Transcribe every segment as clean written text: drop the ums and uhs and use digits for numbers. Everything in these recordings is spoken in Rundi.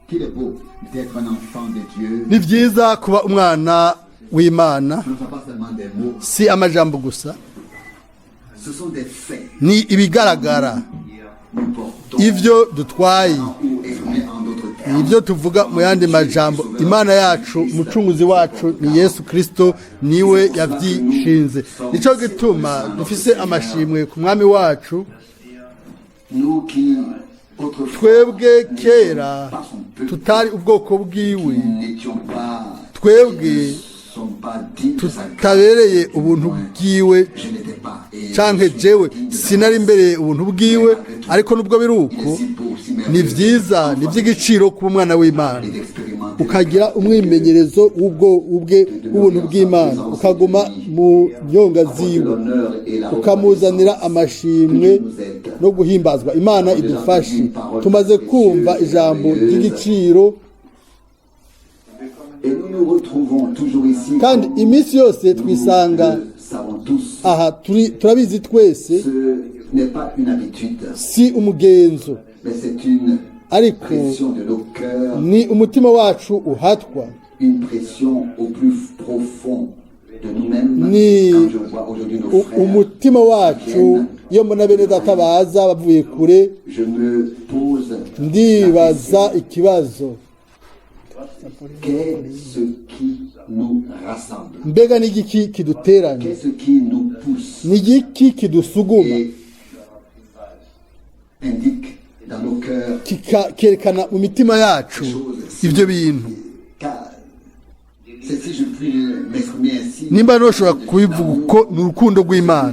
Qu'il est beau d'être un enfant de Dieu. Ni byiza kuba umwana w'Imana. Ce ne sont pas seulement des mots, Si amajambo gusa, ce sont des faits. Ni ibigaragara. Nous portons Ibyo dutwaye, ou exprimés en d'autres termes. Ibyo tuvuga mu yandi majambo, Imana yacu, Umucunguzi wacu ni Yesu Kirisito, niwe yabyishinze. Nicyo gituma dufise amashimwe ku Mwami wacu. Nous qui autrefois Twebwe kera pas son peuple, tutari ubwoko bwiwe, n'étions pas, twebwe ne sommes pas dignes de sa grâce. Tutabereye ubuntu bwiwe, Je n'étais pas. Et canke je suis jewe digne de sa sinari grâce. mbereye ubuntu bwiwe, ariko nubwo biri uko, ni byiza, ni iby'igiciro kuba umwana w'Imana, Et d'expérimenter ukagira umwimenyerezo w'ubwo ubwe w'ubuntu bw'Imana, ukaguma mu nyonga ziwe, l'honneur et la ukamuzanira amashimwe no guhimbazwa. Imana idufashe. Tumaze kumva ijambo ry'igiciro. Et nous nous retrouvons toujours ici. Kandi iminsi yose twisanga Nous le savons tous. aha turi, turabizi twese. Ce n'est pas une habitude, Si umugenzo, mais c'est une ariko pression de nos cœurs, ni umutima wacu uhatwa, une pression au plus profond de nous-mêmes. Quand je vois aujourd'hui nos frères, umutima wacu. Iyo mbona bene data baza bavuye kure, je me pose la ndibaza question, ikibazo: qu'est-ce qui nous rassemble? Mbega ni igiki kiduteranya? Qu'est-ce qui nous pousse Ni igiki kidusuguma et indique dans nos cœurs kerekana mu mitima yacu ibyo bintu? Car c'est, si je puis m'exprimer ainsi, Nimba ntushobora kubivuga uko, ni urukundo rw'Imana,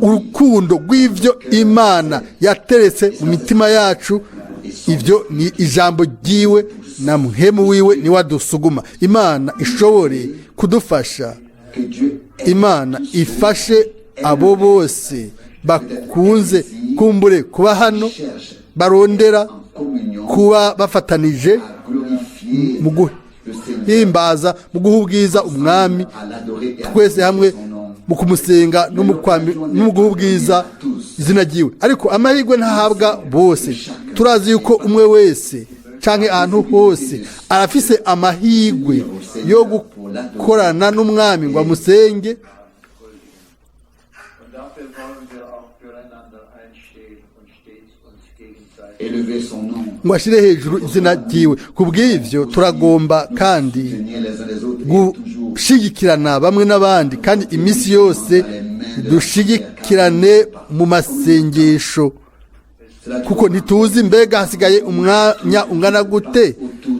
urukundo rw'ibyo Imana yateretse mu mitima yacu. Ibyo ni ijambo ryiwe na Muhemu wiwe, niwe adusuguma. Imana ishobore kudufasha. Que Dieu aide Imana ifashe abo bose bakunze kumbure kuba hano, barondera en communion kuba bafatanije à glorifier mu le Seigneur, guhimbaza, mu guha ubwiza Umwami, à l'adorer et à twese hamwe son nom. Mu kumusenga no mu guha ubwiza izina ryiwe. Ariko amahirwe ntahabwa bose. Turazi yuko umwe wese canke ahantu hose arafise amahirwe yo gukorana n'Umwami ngo amusenge. Und dafür wollen wir auch füreinander einstehen und stets uns gegenseitig Élever son nom, ngo ashyire hejuru izina ryiwe. Ku bw'ivyo turagomba kandi tenir les uns les autres et toujours gushigikirana bamwe n'abandi, kandi iminsi yose dushigikirane mu masengesho, Cela kuko ntituzi mbega hasigaye umwanya ungana gute.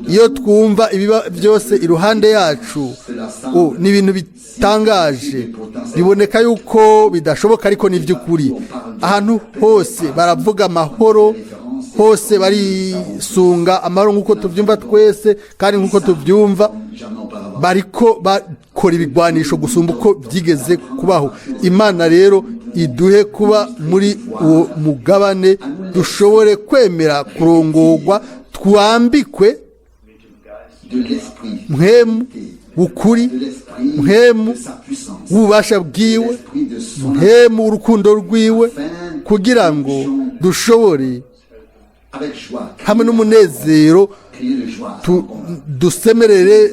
Iyo twumva ibiba byose iruhande yacu, ni ibintu bitangaje, biboneka yuko bidashoboka, ariko ni iby'ukuri. Ahantu hose baravuga amahoro, hose barisunga amahoro, nk'uko tubyumva twese. Kandi nk'uko tubyumva, jamais auparavant. Bariko bakora ibigwanisho gusumba uko byigeze kubaho. Imana rero iduhe kuba muri uwo mugabane, dushobore kwemera kurongorwa, twambikwe De l'esprit, Mpwemu w'ukuri, de l'esprit Mpwemu de sa puissance, w'ububasha bwiwe, l'esprit de son Mpwemu w'urukundo rwiwe, kugira ngo dushobore avec joie, hamwe n'umunezero crier de joie, dusemerere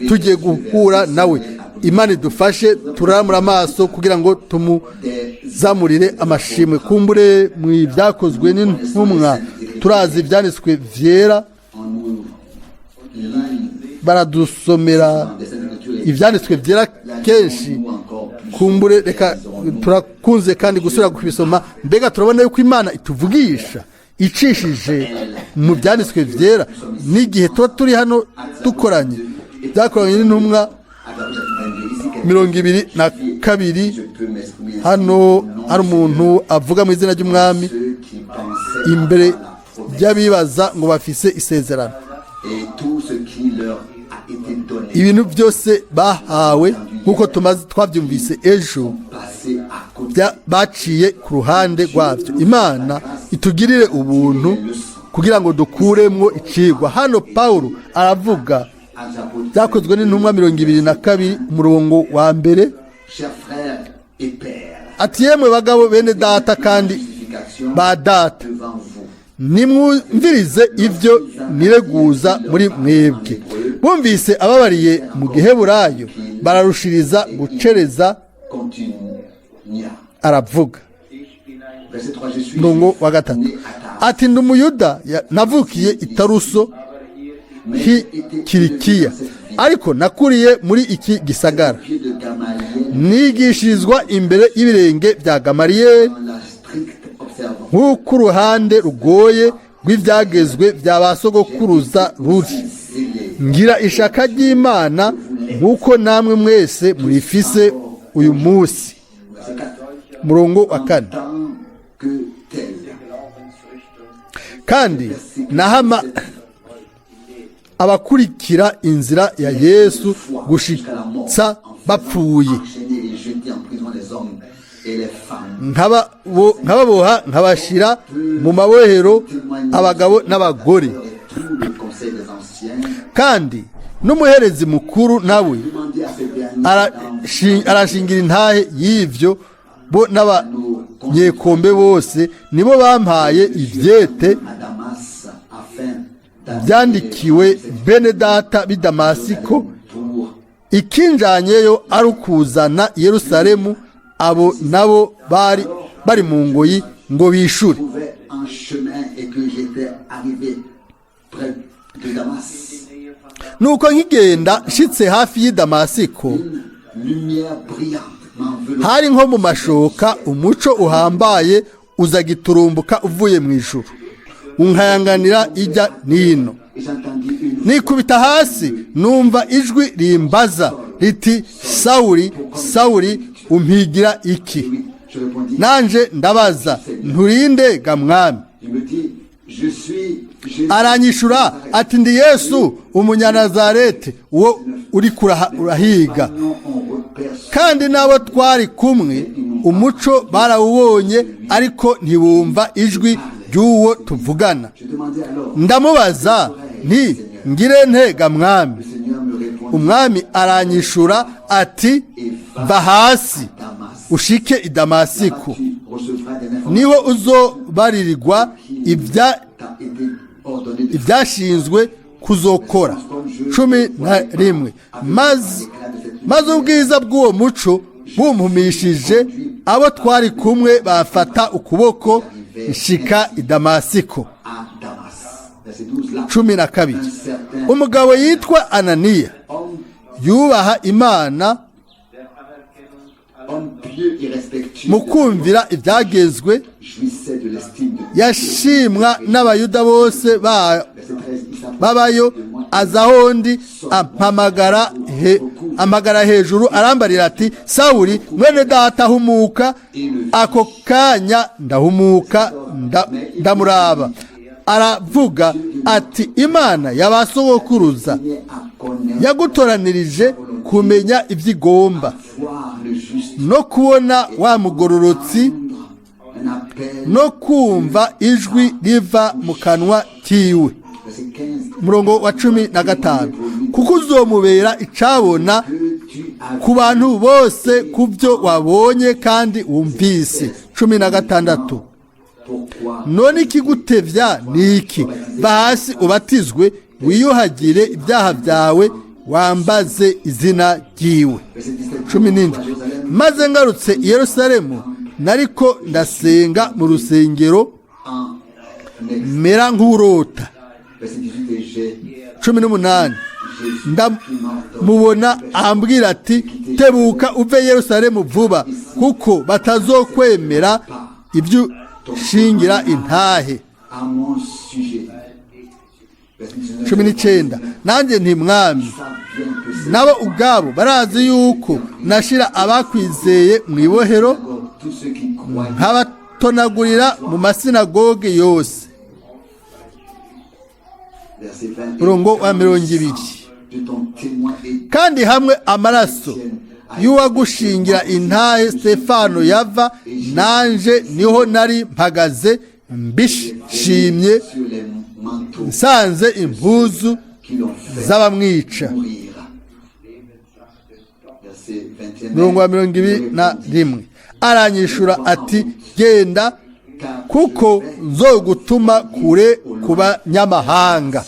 tugiye guhura nawe. Imana idufashe turamura amaso kugira ngo tumuzamurire amashimwe. Kumbure mu Byakozwe n'Intumwa, turazi Ibyanditswe Byera, on nous lit baradusomera des Saintes Écritures. Ibyanditswe Byera kenshi. Kumbure reka turakunze kandi gusubira kubisoma. Mbega turabona yuko Imana ituvugisha icishije mu Byanditswe Byera n'igihe tuba turi hano dukoranye? Byakoranye n'Intumwa 22. Hano hari umuntu avuga mu izina ry'Umwami imbere y'abibaza ngo bafise isezerano. Et tout ce qui leur a été donné, Ibintu byose bahawe, nk'uko tumaze twabyumvise ejo, passé à côté. Baciye ku ruhande rwabyo. Imana itugirire ubuntu kugira ngo dukuremwo icigwa. Hano Pawulo aravuga, Actes apôtres, Byakozwe n'Intumwa 22, umurongo wa mbere, chers frères et pères, ati: "Yemwe bagabo, bene data kandi justification ba data, devant vous. Nimwumvirize ibyo nireguza muri mwebwe. Bumvise ababariye mu giheburayo, bararushiriza gucereza. Continua. Aravuga. Verset 3, je suis Murongo wa gatatu né à Tarse, ati: "Ndi Umuyuda, navukiye i Taruso mais h'i j'ai été élevé Kirikiya, dans cette ville. ariko nakuriye muri iki gisagara, Pied de Gamaliel nigishirizwa imbere y'ibirenge bya Gamariyeri dans la stricte observance. nk'uko uruhande rugoye rw'ibyagezwe bya ba sogokuruza ruri, Zélé ngira ishaka ry'Imana nk'uko namwe mwese murifise uyu munsi." Verset 4. Murongo wa kane. En tant que tel, Kandi nahama abakurikira inzira ya Yesu foi jusqu'à la mort, gushitsa en faisant bapfuye, enchaîner et jeter en prison les hommes et les femmes. Nkababoha nkabashira mu mabohero abagabo n'abagore. Et tout le conseil des anciens Kandi n'umuherezi mukuru nawe demandait à ces derniers arashingira intahe y'ivyo, bo n'abanyekombe bose nibo bampaye ivyete à Damas afin d'amener byandikiwe bene data b'i Damasiko, pour ikinjanyeyo ari ukuzana i Yerusalemu abo nabo bari bari mu ngoyi ngo bishure. Trouvais un chemin et que j'étais arrivé près de Damas. Nuko nkigenda nshitse hafi y'i Damasiko, Une lumière brillante m'enveloppa. hari nko mu mashoka, umuco uhambaye uza giturumbuka uvuye mu ijuru, unkayanganira ijya n'ino. Et j'entendis une Nikubita hasi, numva ijwi rimbaza riti: 'Sawuli, Sawuli, umpigira iki?' Oui, je répondis. Nanje ndabaza: 'Nti uri nde ga Mwami?' Il me dit, je suis Jésus. Aranyishura ati: 'Ndi Yesu Umunyanazareti uwo uri urahiga.' Nous, on repère Kandi n'abo twari kumwe umuco barawubonye, ariko ntibumva ijwi ry'uwo tuvugana. Je demandais alors, Ndamubaza nti: 'Ngire nte ga Mwami?' le Seigneur me répondit, Umwami aranyishura ati: 'Va hasi Damas. ushike i Damasiko, Tu recevras des informations niho uzobaririrwa t'a été ordonné de ibyashinzwe kuzokora.' 11. Maze ubwiza bw'uwo muco bumpumishije, abo twari kumwe bafata ukuboko, nshika i Damasiko. À Damas. Verset 12, là, 12. Umugabo yitwa Ananiya homme, yubaha Imana homme pieux et respectueux, mu kumvira ibyagezwe, jouissait de l'estime de yashimwa n'Abayuda bose Verset 13, il s'approcha babayo, de moi aza aho ndi, ampamagara hejuru, arambarira ati: 'Sawuli, mwene data, humuka.' Ako kanya ndahumuka, ndamuraba. Aravuga ati: 'Imana y'abasogokuruza à connaître, yagutoranirije kumenya ibyo igomba voir le juste, no kubona wa mugororotsi, un appel. no kumva ijwi riva mu kanwa kiwe.' Verset 15, Umurongo wa 15: 'Kuko uzomubera icabona que tu as ku bantu bose ku byo wabonye kandi wumvise.' 16. Pourquoi None ikigutevya ni iki? Va hasi ubatizwe, wiyuhagire ibyaha byawe, wambaze izina ryiwe.' Verset 17, 17. Maze ngarutse i Yerusalemu, nariko ndasenga mu rusengero, en ex. mera nk'urota. Verset 18, et j'ai 18. Ndamubona, ambwira ati: 'Tebuka uve i Yerusalemu vuba, kuko batazokwemera ibyo ushingira intahe.' À mon sujet. Verset 19, 19. Nanjye nti: 'Mwami, savent bien que c'est nabo ubwabo barazi yuko nashira abakwizeye mu ibohero, tous ceux qui croient nkabatonagurira mu masinagoge yose.' Verset 20, Murongo wa 20. de ton témoin et Kandi hamwe amaraso y'uwagushingira intahe Stefano yava, nanje niho nari mpagaze mbishimye, sur les manteaux nsanze impuzu qui l'ont fait z'abamwica." mourir. Verset 21. Mirongo wa 21. Aranyishura ati: 'Genda, Kuko nzogutuma kure ku banyamahanga.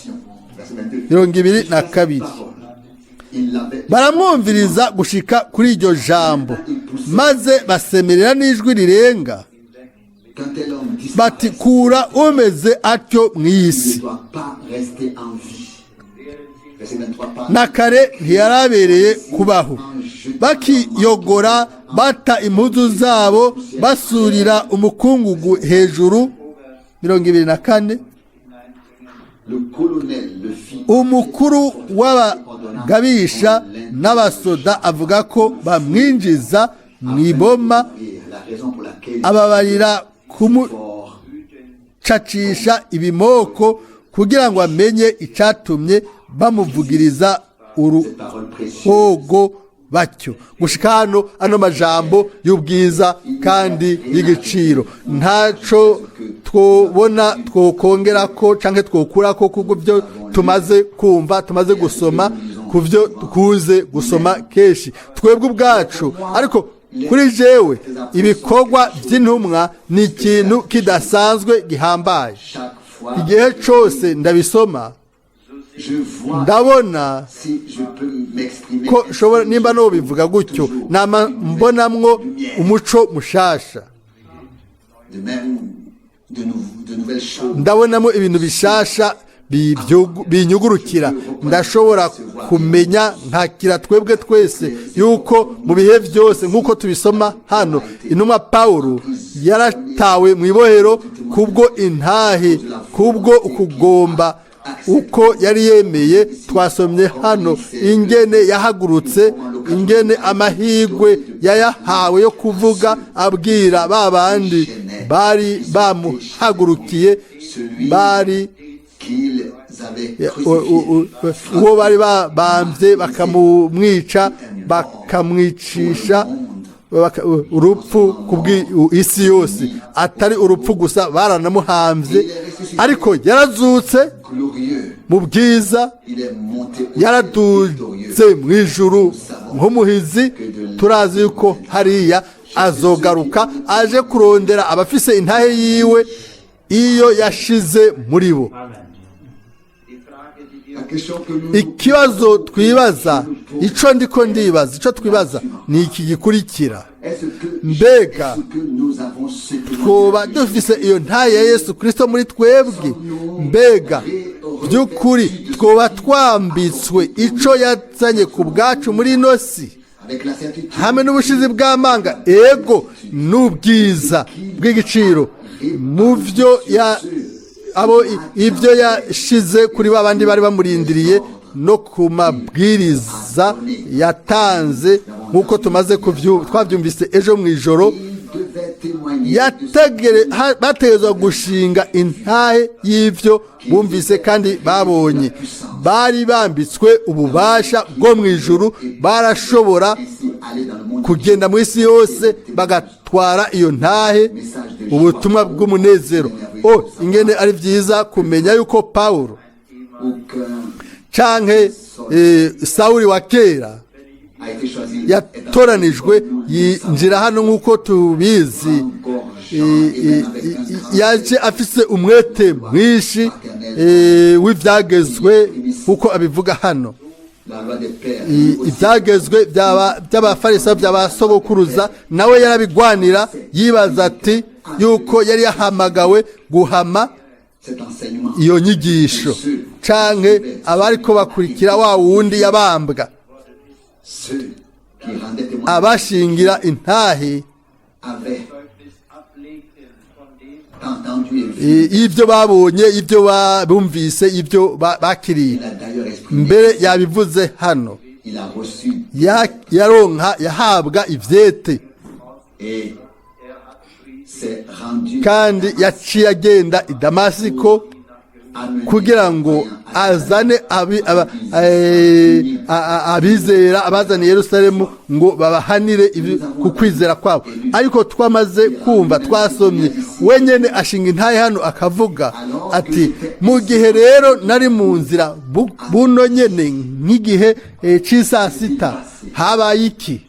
22. Baramwumviriza gushika kuri iryo jambo, maze basemerera n'ijwi rirenga bati: "Kura umeze atyo mu isi." Na kare ntiyarabereye kubaho. Bakiyogora, bata impuzu zabo, basurira umukungugu hejuru. 24. Umukuru w'abagabisha n'abasoda avuga ko bamwinjiza mu iboma, ababarira kumucacisha ibimoko kugira ngo amenye icyatumye bamuvugiriza uruhogo batyo. Gushika hano, ano majambo y'ubwiza kandi y'igiciro, ntaco twobona twokongera ko canke twokura ko kubwo byo tumaze kumva, tumaze gusoma, ku byo tukunze gusoma kenshi twebwe ubwacu. Ariko kuri jewe, Ibikorwa by'Intumwa ni ikintu kidasanzwe gihambaye. Igihe cyose ndabisoma, ndabona ko nshobora, nimba bivuga gutyo, nama mbonamwo umuco mushasha, ndabonamo ibintu bishasha binyugurukira. Ndashobora kumenya nkakira twebwe twese yuko mu bihe byose, nk'uko tubisoma hano, intumwa Pawulo yaratawe mu ibohero kubwo intahe, kubwo ukugomba uko yari yemeye. Twasomye hano ingene yahagurutse, ingene amahirwe yayahawe yo kuvuga, abwira ba bandi bari bamuhagurukiye, bari uwo bari babambye, bakamumwica, bakamwicisha urupfu ku isi yose. Atari urupfu gusa, baranamuhambye, ariko yarazutse mu bwiza, yaradutse mu ijuru nk'umuhizi. Turazi yuko hariya azogaruka aje kurondera abafise intahe yiwe iyo yashize muri bo. Ikibazo twibaza, icyo ndiko ndibaza, icyo twibaza ni iki gikurikira: mbega twoba dufise iyo ntahe ya Yesu Kirisito muri twebwe? Mbega by'ukuri twoba twambitswe icyo yazanye ku bwacu muri ino si? Hamwe n'ubushizi bw'amanga, ego, n'ubwiza bw'igiciro mu byo ya abo ibyo yashize kuri ba bandi bari bamurindiriye, no ku mabwiriza yatanze, nk'uko tumaze twabyumvise ejo mu ijoro, bategerezwa gushinga intahe y'ibyo bumvise kandi babonye. Bari bambitswe ububasha bwo mu ijuru, barashobora kugenda mu isi yose bagatwara iyo ntahe, ubutumwa bw'umunezero. O, ingene ari byiza kumenya yuko Pawulo canke Sawuli wa kera yatoranijwe, yinjira hano nk'uko tubizi, yaje afise umwete mwinshi w'ibyagezwe, nk'uko abivuga hano, ibyagezwe by'abafarisayo, by'abasogokuruza. Nawe yarabigwanira, yibaza ati yuko yari yahamagawe guhama iyo nyigisho, canke abariko bakurikira wa wundi yabambwa, abashingira intahe y'ibyo babonye, ibyo bumvise, ibyo bakiriye. Mbere yabivuze hano, yaronka, yahabwa ivyete, kandi yaciye agenda i Damasiko kugira ngo azane abizera, abazane Yerusalemu ngo babahanire ku kwizera kwabo. Ariko twamaze kumva, twasomye, wenyine ashinga intahe hano, akavuga ati: "Mu gihe rero nari mu nzira buno nyene nk'igihe c'isaa sita, habaye iki?"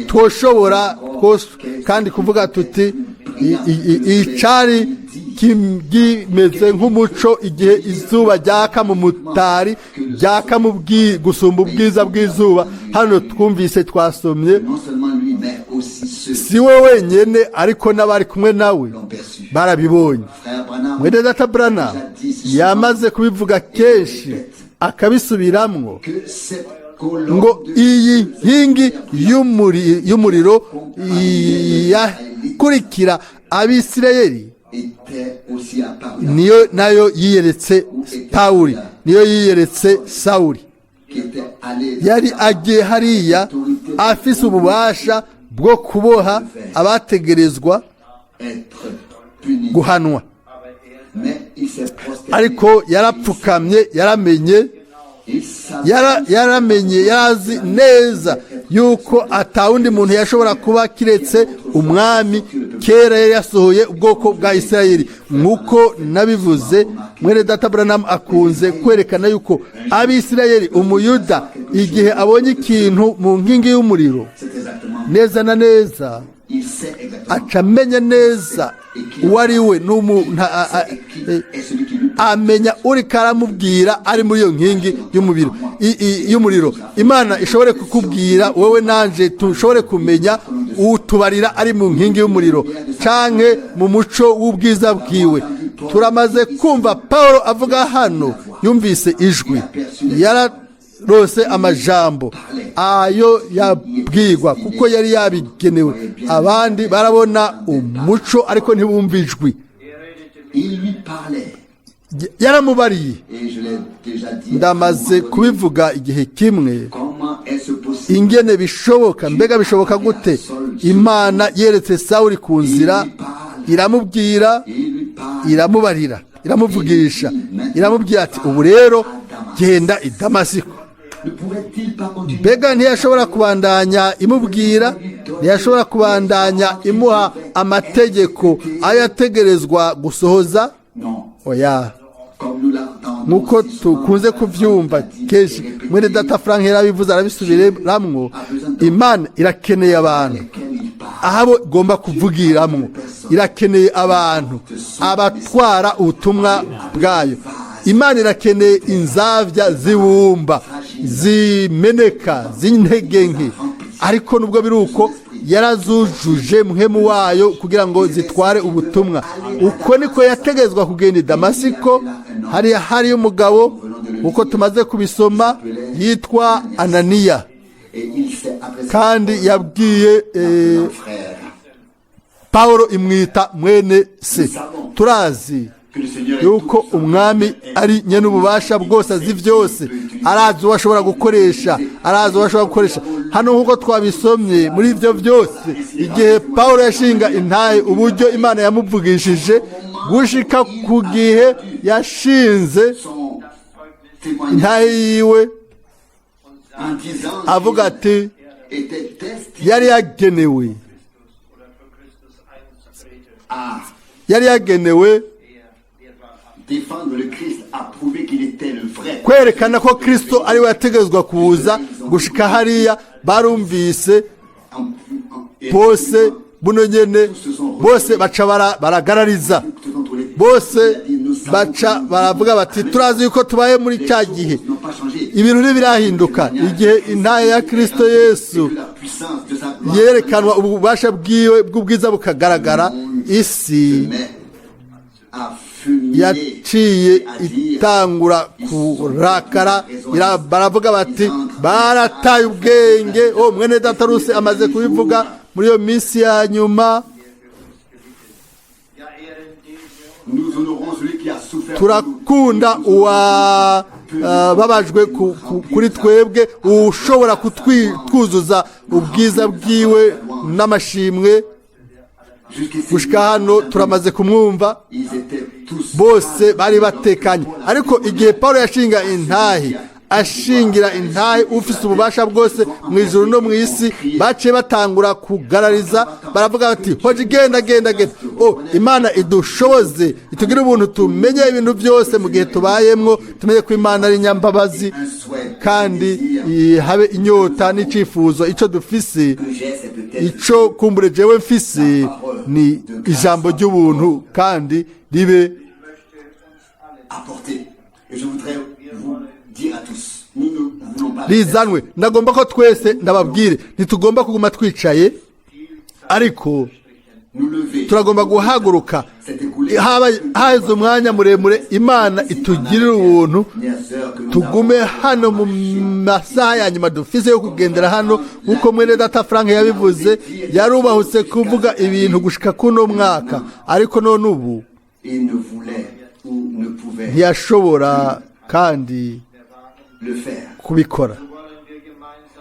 Twoshobora kandi kuvuga tuti Icari kimeze nk'umuco igihe izuba ryaka mu mutari, ryaka mu gusumba ubwiza bw'izuba. Hano twumvise, twasomye, Non seulement lui, mais aussi ceux si we wenyine ariko n'abari kumwe nawe l'ont perçu. barabibonye. Frère Branham Mwene data Branham yamaze kubivuga kenshi, akabisubiramwo, que cette colonne ngo de iyi nkingi y'umuriro yakurikira Abisirayeli était aussi apparue niyo nayo yiyeretse Pawuli, niyo yiyeretse Sawuli. qui était allé Yari agiye hariya afise ububasha bwo kuboha abategerezwa être puni. guhanwa. Mais il s'est prosterné. Ariko yarapfukamye, yaramenye. Il savait Yaramenye, yarazi neza yuko atawundi muntu yashobora kuba kiretse umwami. Kera yari yasohoye ubwoko bwa Isirayeli, nk'uko nabivuze. Mwene data Branham akunze kwerekana yuko Abisirayeli, Umuyuda, igihe abonye ikintu mu nkingi y'umuriro, c'est exactement. neza na neza Il sait exactement. aca amenya neza uwo ari we Et qui est celui qui lui parle. amenya uri karamubwira ari muri iyo nkingi y'umubiro y'umuriro. Imana ishobore kukubwira wowe nanje, tushobore kumenya utubarira ari mu nkingi y'umuriro canke mu muco w'ubwiza bwiwe. Turamaze kumva Paul avuga hano, yumvise ijwi, yararose amajambo ayo yabwirwa kuko yari yabigenewe. Abandi barabona umuco ariko ntibumva ijwi. Il lui parlait. Yaramubariye. Et je l'ai déjà dit Ndamaze à un moment donné, kubivuga igihe kimwe. comment est-ce possible? Ingene bishoboka, mbega bishoboka gute? Imana yeretse Sawuli ku nzira, iramubwira, Il lui parle. iramubarira, iramuvugisha, iramubwira ati: "Ubu rero genda i Damasiko." Ne pourrait-il pas continuer? Mbega ntiyashobora kubandanya imubwira? Ntiyashobora kubandanya imuha amategeko ayo yategerezwa gusohoza? Non. Oya. Comme nous l'entendons Nk'uko si souvent, tukunze kubyumva kenshi, mwene data Frank yarabivuze, arabisubiramwo, Imana irakeneye abantu lesquels il parle. aho igomba kuvugiramwo. Irakeneye abantu abatwara ubutumwa bwayo. Imana irakeneye inzabya zibumba, zimeneka, z'intege nke, ariko nubwo biri uko yarazujuje mpwemu wayo kugira ngo zitware ubutumwa. Uko niko yategezwa kugenda i Damasiko. Hariya hariyo umugabo, uko tumaze kubisoma, yitwa Ananiya. Et il s'est adressé Kandi yabwiye à frère. Pawulo, imwita mwene se. Turazi Que le Seigneur est yuko tout-puissant. Umwami ari nyen'ububasha bwose, azi byose, arazi uwo ashobora gukoresha, arazi uwo ashobora gukoresha. Hano nk'uko twabisomye, muri ibyo byose, igihe Pawulo yashinga intahe uburyo Imana yamuvugishije gushika ku gihe yashinze Son témoignage intahe yiwe, en disant avuga ati qu'il était destiné yari yagenewe Oder für Christus einzutreten. à yari yagenewe défendre le Christ, à prouver qu'il était le vrai. Kwerekana ko Kristo ari we yategezwa kuza. Gushika hariya barumvise bose buno nyene, bose baca baragarariza, bose baca baravuga bati: "Turazi yuko tubaye muri cya gihe, ibintu ntibirahinduka." Igihe intahe ya Kristo Yesu yerekanwa, ububasha bwiwe bw'ubwiza bukagaragara, isi yaciye itangura kurakara, baravuga bati: "Barataye ubwenge." O mwene data Ruse amaze kubivuga muri iyo minsi ya nyuma. Ja, ehren den wir Nous honorons celui qui a souffert Turakunda uwa babajwe kuri twebwe, ushobora kutwuzuza ubwiza bwiwe n'amashimwe. Jusqu'ici, Gushika hano turamaze kumwumva. ils étaient tous Bose bari batekanye, ariko igihe Paul yashinga intahe, ashingira intahe ufise ububasha bwose mu ijuru no mu isi, baciye batangura kugarariza, baravuga bati: "Hoje genda, genda, genda." O Imana idushoboze, itugire ubuntu, tumenye ibintu byose mu gihe tubayemwo, tumenye ko Imana ari nyambabazi, kandi habe inyota n'icifuzo. Ico dufise, que j'ai, c'est peut-être ico kumbure jewe mfise, Ni ijambo ry'ubuntu kandi ribe Apporter. Et je voudrais vous dire à tous, nous ne voulons pas rizanwe. Ndagomba ko twese, ndababwire, ntitugomba kuguma twicaye, ariko nous lever. Turagomba guhaguruka. C'est écoulé. Haba haheze umwanya muremure, Imana itugirire ubuntu, tugume hano mu masaha ya nyuma dufise yo kugendera hano. Nk'uko mwene data Frank yabivuze, yarubahutse kuvuga ibintu gushika kuno mwaka, ariko none ubu Il ne voulait ou ne pouvait ntiyashobora kandi le faire. kubikora.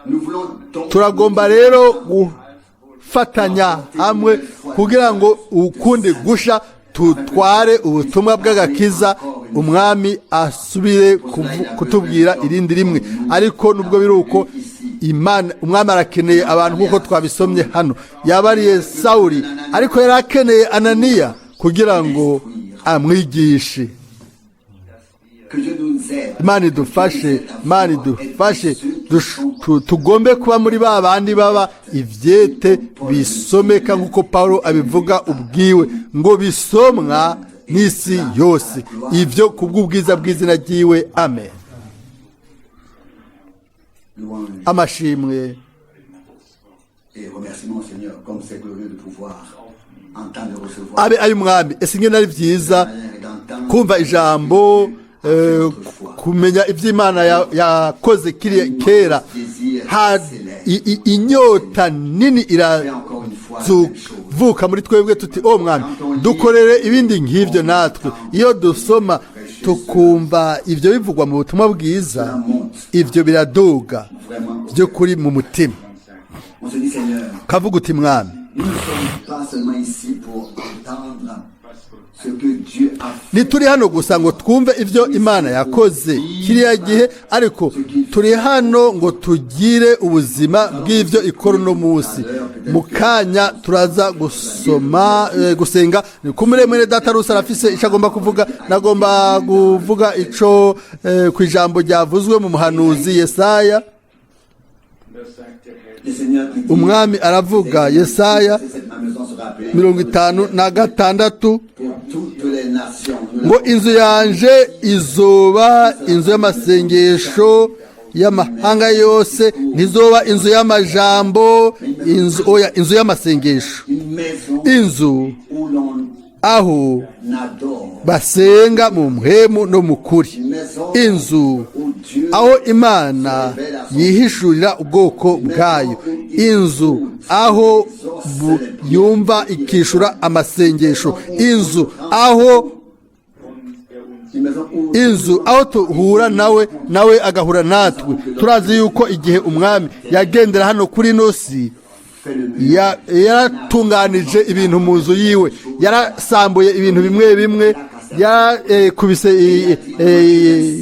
Nous voulons donc Turagomba rero gufatanya hamwe kugira ngo ukundi gusha tutware ubutumwa bw'agakiza, umwami asubire kutubwira irindi rimwe. Ariko nubwo biri uko, Imana, umwami arakeneye abantu, nk'uko twabisomye hano. Yabariye Sawuri, ariko yari akeneye Ananiya kugira ngo amwigishe. Que Dieu nous aide. Imana idufashe, Imana idufashe, tugombe kuba muri ba bandi baba ivyete bisomeka, nk'uko Paulo abivuga ubwiwe ngo bisomwa n'isi yose, ivyo kubw'ubwiza bw'izina ryiwe. Amen. Louange Amashimwe et remerciements au Seigneur, comme c'est glorieux de pouvoir entendre et recevoir abe ay'umwami. Ese ingene ari vyiza et d'entendre kumva ijambo, kumenya iby'Imana yakoze kiriya kera. Inyota nini irazuvuka muri twebwe, tuti: "O mwami, dukorere ibindi nk'ibyo natwe." Iyo dusoma tukumva ibyo bivugwa mu butumwa bwiza, ibyo biraduga vraiment. by'ukuri mu mutima. On se dit: Seigneur, Kavuga uti: "Mwami, nous ne sommes pas seulement ici pour entendre ce que Dieu a fait. Ntituri hano gusa ngo twumve ibyo Imana yakoze kiriya gihe, ariko turi hano ngo tugire ubuzima bw'ibyo ikora uno munsi." Mu kanya turaza gusoma, gusenga. Kumure mwene data Rusi arafise icyo agomba kuvuga. Nagomba kuvuga ico ku ijambo ryavuzwe mu muhanuzi Yesaya. Le Seigneur qui dit, Umwami aravuga, Yesaya c'est cette ma maison sera appelée 56 pour toutes les nations. Nous ngo: "Inzu yanje izoba inzu y'amasengesho y'amahanga yose, ntizoba inzu y'amajambo, inzu, oya, inzu y'amasengesho." Une maison Inzu où l'on aho adore. basenga mu mpwemu no mu kuri. Une maison Inzu où Dieu aho Imana yihishurira ubwoko bwayo. Inzu aho yumva ikishura amasengesho. Inzu aho Une maison où inzu aho tuhura nawe, nawe agahura natwe. Turazi yuko igihe umwami yagendera hano kuri ino si, fait le mieux. Yaratunganije ibintu mu nzu yiwe, yarasambuye ibintu bimwe bimwe, yarakubise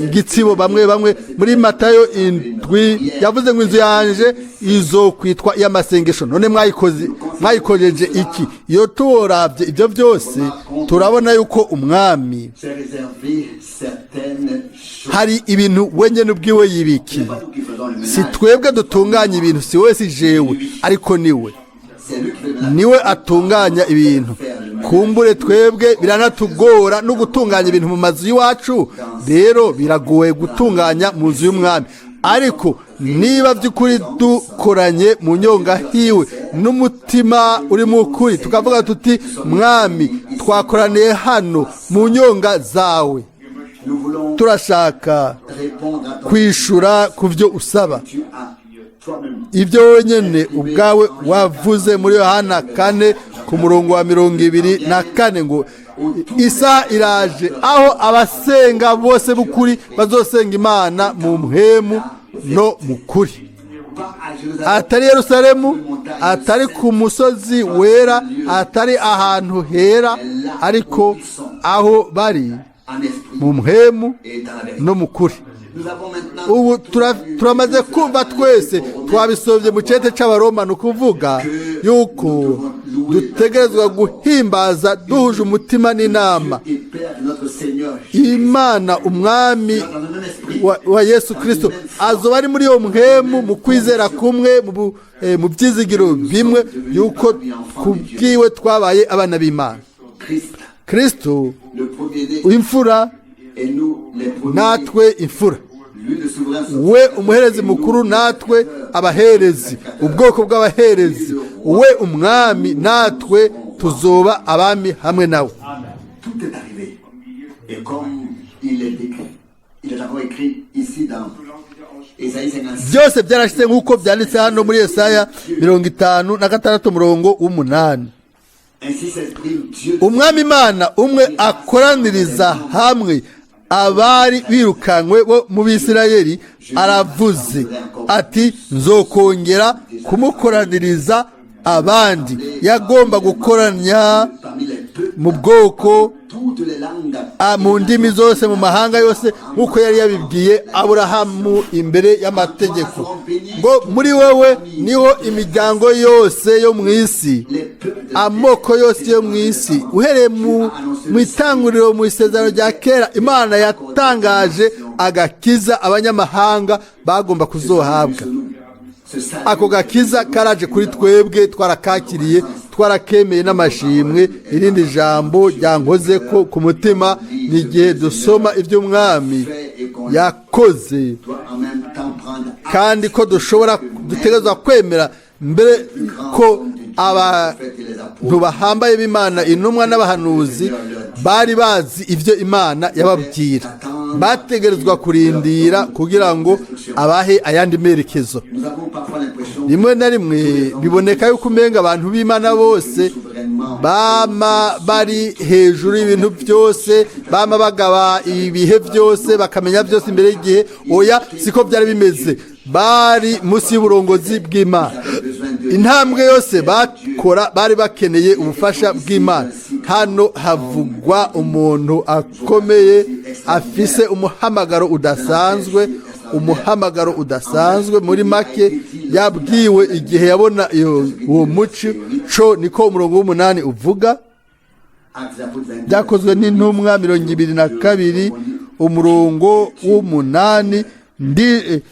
igitsibo bamwe bamwe. Muri Matayo 7 yavuze ngo: "Inzu yanje izokwitwa iy'amasengesho, none mwayikoze, mwayikojeje iki?" Iyo turavye ibyo byose, turabona yuko umwami s'est réservé certaines choses. hari ibintu wenyine ubwiwe yibikiye. C'est pas nous qui faisons le Si ménage. twebwe dutunganya ibintu, si we, si jewe, ariko niwe. C'est lui qui fait le ménage. Niwe atunganya ibintu. Kumbure twebwe biranatugora no gutunganya ibintu mu mazu y'iwacu, rero biragoye gutunganya mu nzu y'umwami. Ariko niba by'ukuri dukoranye mu nyonga hiwe n'umutima uri mu kuri, tukavuga tuti: "Mwami, twakoraniye hano mu nyonga zawe, Nous voulons turashaka répondre à ton kwishura ku byo usaba." Tu as toi-même Ibyo wenyine ubwawe wavuze muri Yohana 4 ku murongo wa 24 ngo: "Isaha iraje aho abasenga bose b'ukuri bazosenga Imana mu mpwemu no mu kuri." Pas à Jérusalem. Atari Yerusalemu, atari ku musozi wera, atari ahantu hera, ariko aho bari En esprit mu mpwemu et dans la vérité. no mu kuri. Nous avons maintenant Ubu turamaze kumva twese, twabisobye mu cete c'Abaroma, ni ukuvuga yuko dutegerezwa guhimbaza duhuje umutima n'inama et Père de notre Seigneur Imana umwami dans le même esprit. wa Yesu Kristo azoba ari muri iyo mpwemu, mu kwizera kumwe, mu byizigiro bimwe, yuko kubwiwe twabaye abana b'Imana. Christ, Kristo le premier-né, imfura, et nous les premiers, natwe imfura, lui le souverain we umuherezi mukuru, natwe abaherezi, ubwoko bw'abaherezi, we umwami, natwe tuzoba abami hamwe nawe. Tout est arrivé. Et comme il est écrit, il est encore écrit ici dans Ésaïe 56, Byose byarashize nk'uko byanditse hano muri Yesaya 56 umurongo w'8. Ainsi s'exprime Dieu. Umwami Imana umwe akoraniriza hamwe abari birukanywe bo mu Bisirayeli aravuze ati: nzokongera kumukoraniriza abandi. Yagomba gukoranya Parmi les peuples, mu bwoko, toutes les langues, mu ndimi zose, mu mahanga yose, nk'uko yari yabibwiye Aburahamu imbere y'amategeko ngo: muri wewe niho imiryango yose yo mu isi, les peuples de la amoko yose yo mu isi. Uhereye mu itanguriro, mu isezerano rya kera, Imana yatangaje agakiza abanyamahanga bagomba kuzohabwa. Ce salut, Ako gakiza karaje kuri twebwe, twarakakiriye, twarakemeye n'amashimwe. Irindi jambo ryankoze ko ku mutima ni igihe dusoma iby'Umwami yakoze, doit en même temps prendre acte kandi ko dushobora, dutegerezwa kwemera mbere ko abantu bahambaye b'Imana, intumwa n'abahanuzi, bari bazi ibyo Imana yababwira, bategerezwa kurindira kugira ngo abahe ayandi merekezo. Nous avons parfois l'impression Rimwe na rimwe biboneka yuko umenga abantu b'Imana bose bama bari hejuru y'ibintu byose, bama bagaba ibihe byose, bakamenya byose imbere y'igihe. Oya, siko byari bimeze. Bari munsi y'uburongozi bw'Imana. Intambwe yose bakora bari bakeneye ubufasha bw'Imana. Hano havugwa umuntu akomeye afise umuhamagaro udasanzwe, umuhamagaro udasanzwe. Muri make, yabwiwe igihe yabona uwo muco co, niko umurongo w'8 uvuga. Actes des Apôtres 22, Byakozwe n'Intumwa 22 umurongo w'8: ndi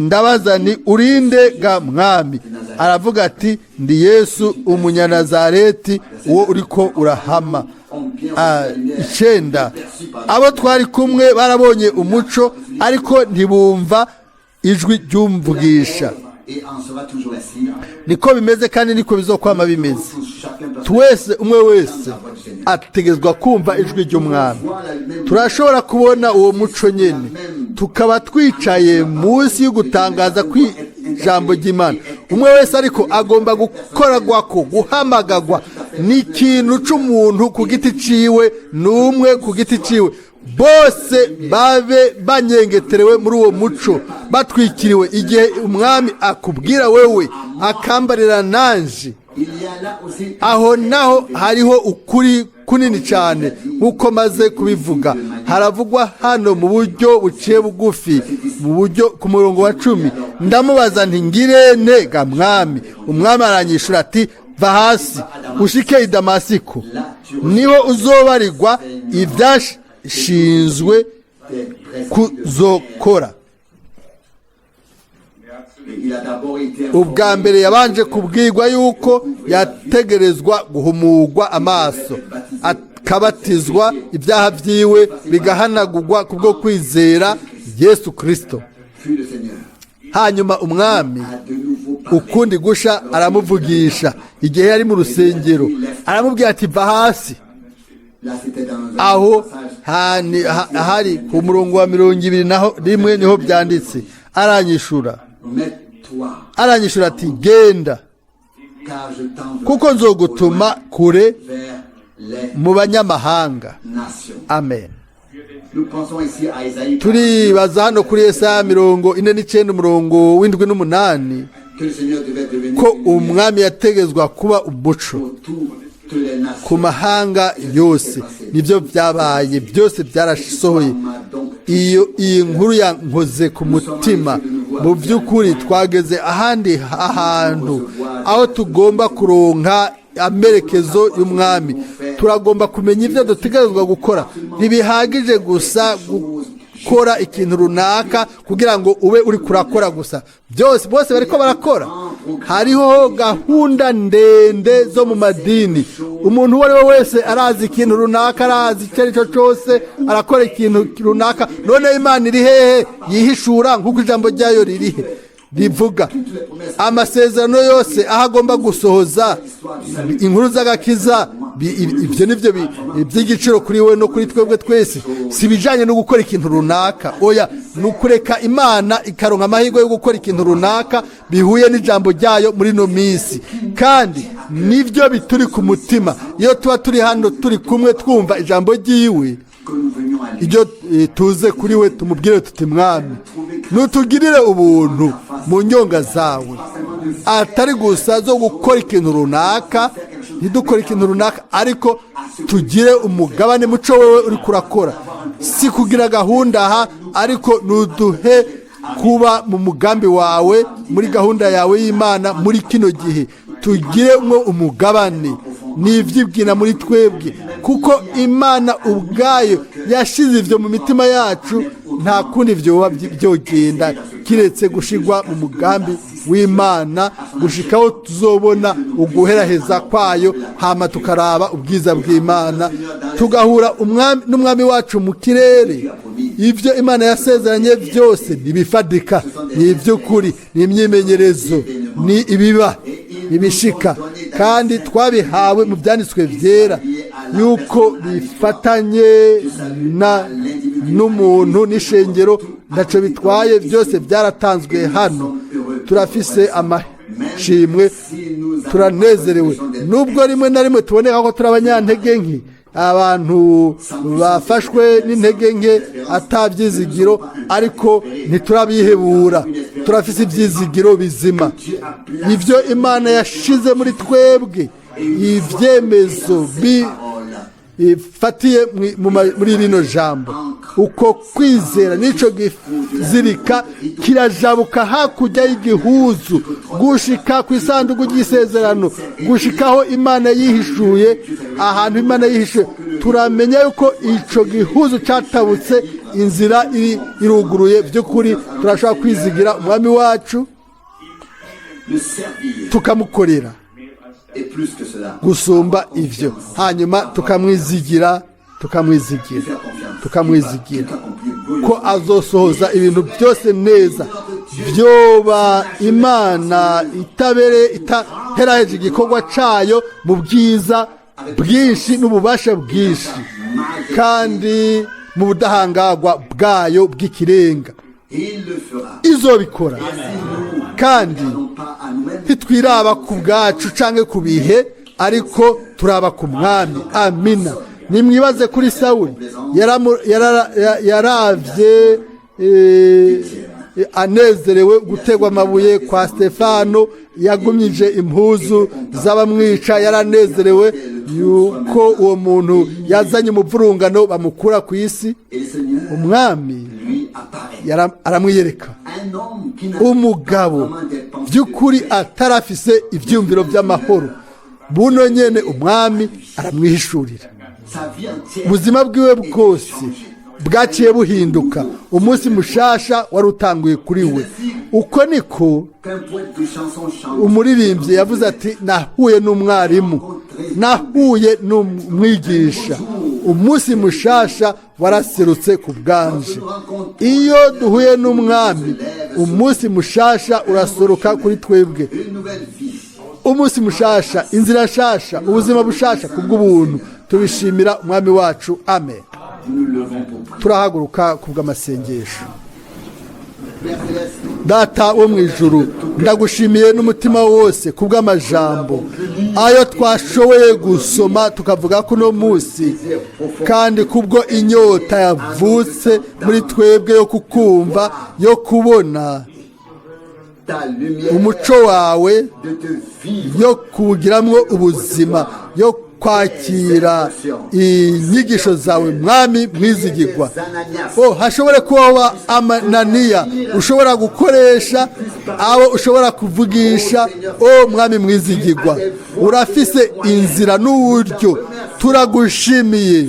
ndabaza ni: urinde ga Mwami? Aravuga ati: ndi Yesu Umunyanazareti, uwo uriko urahama. 9: abo twari kumwe barabonye umuco, ariko ntibumva ijwi ry'umvugisha. Et en sera toujours ainsi. Niko bimeze kandi niko bizokwama bimeze. Tous, chacun doit Twese, umwe wese ategerezwa kumva ijwi ry'Umwami. Turashobora kubona uwo muco nyine, tukaba twicaye munsi y'ugutangaza kw'ijambo ry'Imana. Umwe wese ariko agomba gukoragwako, guhamagagwa. Ni ikintu c'umuntu ku giti ciwe, n'umwe ku giti ciwe. Bose babe banyengeterewe muri uwo muco, batwikiriwe. Igihe Umwami akubwira wewe, akambarira nanje, Il y a là aussi aho naho hariho ukuri kunini cyane. Nk'uko maze kubivuga, haravugwa hano mu buryo buciye bugufi, mu buryo ku murongo wa 10: ndamubaza nti: ngirente ga Mwami? Umwami aranyishura ati: va hasi ushike i Damasiko, niho uzobarirwa ibyashinzwe des prescrits. kuzokora. Et il a d'abord été Ubwa mbere yabanje kubwirwa yuko yategerezwa guhumurwa amaso, akabatizwa, ibyaha byiwe bigahanagurwa kubwo kwizera Yesu Kirisito. Puis le Seigneur Hanyuma Umwami a de nouveau parlé. ukundi gusha aramuvugisha igihe yari mu rusengero, aramubwira ati: va hasi. Là, c'était dans un Aho passage. hari ku murongo wa 21 niho byanditse. Aranyishura, Mets-toi, aranyishura ati: genda, car je t'envoie kuko nzogutuma kure vers les mu banyamahanga. nations. Amen. Nous pensons ici à Isaïe Turibaza hano kuri Yesaya 49 umurongo w'7 n'umunani, que le Seigneur devait devenir ko une lumière Umwami yategezwa kuba umuco pour toutes les nations. ku mahanga yose. Nibyo byabaye, byose byarasohoye. M'a donc Iyo iyi nkuru yankoze ku mutima. Mu by'ukuri twageze ahandi ahantu aho tugomba kuronka amerekezo y'Umwami. Turagomba kumenya ibyo dutegerezwa gukora. Ntibihagije gusa gukora ikintu runaka kugira ngo ube uri kurakora gusa. Byose, bose bariko barakora. Hariho gahunda ndende zo mu madini. Umuntu uwo ari we wese arazi ikintu runaka, arazi icyo ari cyo cyose, arakora ikintu runaka. None Imana iri hehe yihishura nk'uko ijambo ryayo ririhe rivuga? Amasezerano yose aho agomba gusohoza inkuru z'agakiza, ibyo nibyo by'igiciro kuri we no kuri twebwe twese. Si ibijyanye no gukora ikintu runaka, oya, ni ukureka Imana ikaronka amahirwe yo gukora ikintu runaka bihuye n'ijambo ryayo muri ino minsi. Kandi nibyo bituri ku mutima iyo tuba turi hano turi kumwe, twumva ijambo ry'iwe. Que nous venions à lui. Ibyo tuze kuri we, tumubwire tuti: "Mwami, nutugirire ubuntu mu nyonga zawe", atari gusa zo gukora ikintu runaka. Ntidukore ikintu runaka, ariko tugire umugabane muco wewe uri kurakora. Si kugira gahunda aha, ariko nuduhe kuba mu mugambi wawe, muri gahunda yawe y'Imana muri kino gihe, tugire mwo umugabane. Ni ibyibwina muri twebwe, kuko Imana ubwayo yashize ibyo mu mitima yacu. Nta kundi byoba byogenda kiretse gushigwa mu mugambi w'Imana, gushikaho tuzobona uguheraheza kwayo, hama tukaraba ubwiza bw'Imana, tugahura n'Umwami wacu mu kirere. Ibyo Imana yasezeranye byose ntibifadika, ni iby'ukuri, ni imyimenyerezo, ni ibiba ibishika, kandi twabihawe mu byanditswe byera yuko bifatanye na n'umuntu n'ishengero. Ntacyo bitwaye, byose byaratanzwe hano. Turafise amashimwe, turanezerewe, nubwo rimwe na rimwe tuboneka ko turi abanyantege nke, abantu bafashwe n'intege nke, atabyizigiro, ariko ntiturabihebura. Turafise ibyizigiro bizima, ibyo Imana yashize muri twebwe, ibyemezo ifatiye muri rino jambo. Uko kwizera n'icyo gizirika kirajabuka hakurya y'igihuzu gushika ku isanduku ry'isezerano, gushikaho Imana yihishuye, ahantu Imana yihishuye. Turamenya yuko icyo gihuzu cyatabutse, inzira iruguruye. By'ukuri turashobora kwizigira Umwami wacu, Le servir. tukamukorera. Et plus que cela. Gusumba ivyo, hanyuma tukamwizigira, tukamwizigira, Faire confiance. tukamwizigira Tout accomplir. ko azosohoza ibintu byose neza. Byoba Imana itabere itaheraheje igikorwa cayo mu bwiza bwinshi n'ububasha bwinshi, kandi mu budahangarwa bwayo bw'ikirenga. Il le fera. Izobikora. Kandi Non pas à nous-mêmes. ntitwiraba ku bwacu canke ku bihe, ariko turaba ku Mwami. Amina. Nimwibaze kuri Sawuli. Yaravye anezerewe gutegwa amabuye kwa Stefano, yagumyije impuzu z'abamwica. Yaranezerewe yuko uwo muntu yazanye umuvurungano bamukura ku isi. Et le Seigneur Umwami lui apparaît. aramwiyereka. Un homme qui n'a Umugabo pas vraiment des pensées by'ukuri atarafise ibyumviro by'amahoro, buno nyene Umwami aramwihishurira. Sa vie entière Ubuzima bwiwe bwose bwaciye buhinduka. Umunsi mushasha wari utanguye kuri we. Uko niko qu'un poète de chanson chante. umuririmbyi yavuze ati: "Nahuye n'umwarimu, nahuye n'umwigisha, umunsi mushasha waraserutse ku bwanje." Iyo duhuye n'Umwami, umunsi mushasha uraseruka kuri twebwe. Une nouvelle vie. Umunsi mushasha, inzira nshasha, ubuzima bushasha ku bw'ubuntu. Tubishimira Umwami wacu. Amen. Nous nous levons pour prier. Turahaguruka ku bw'amasengesho. Père céleste, Data wo mu ijuru, ndagushimiye n'umutima wose ku bw'amajambo ayo twashoboye gusoma, tukavuga ko uno munsi, kandi kubwo inyota yavutse muri twebwe yo kukumva, yo kubona ta lumière, umuco wawe, de te vivre. yo kuwugiramwo ubuzima, yo kwakira inyigisho zawe, Mwami mwizigirwa. Oh, hashobore kubaho Amananiya ushobora gukoresha, abo ushobora kuvugisha. O Mwami mwizigirwa, urafise inzira n'uburyo. Turagushimiye.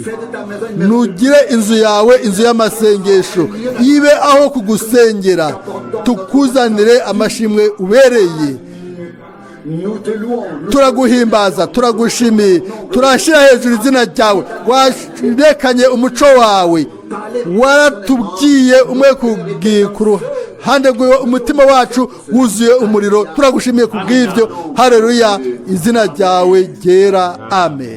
Nugire inzu yawe inzu y'amasengesho, ibe aho kugusengera, tukuzanire amashimwe ubereye. Nous te louons. Nous Turaguhimbaza, turagushimiye, turashyira hejuru izina ryawe. Warekanye umuco wawe, waratubwiye umwe ku ruhande rw'iwe, umutima wacu wuzuye umuriro. Turagushimiye ku bw'ibyo. Hareruya, izina ryawe ryera, amen.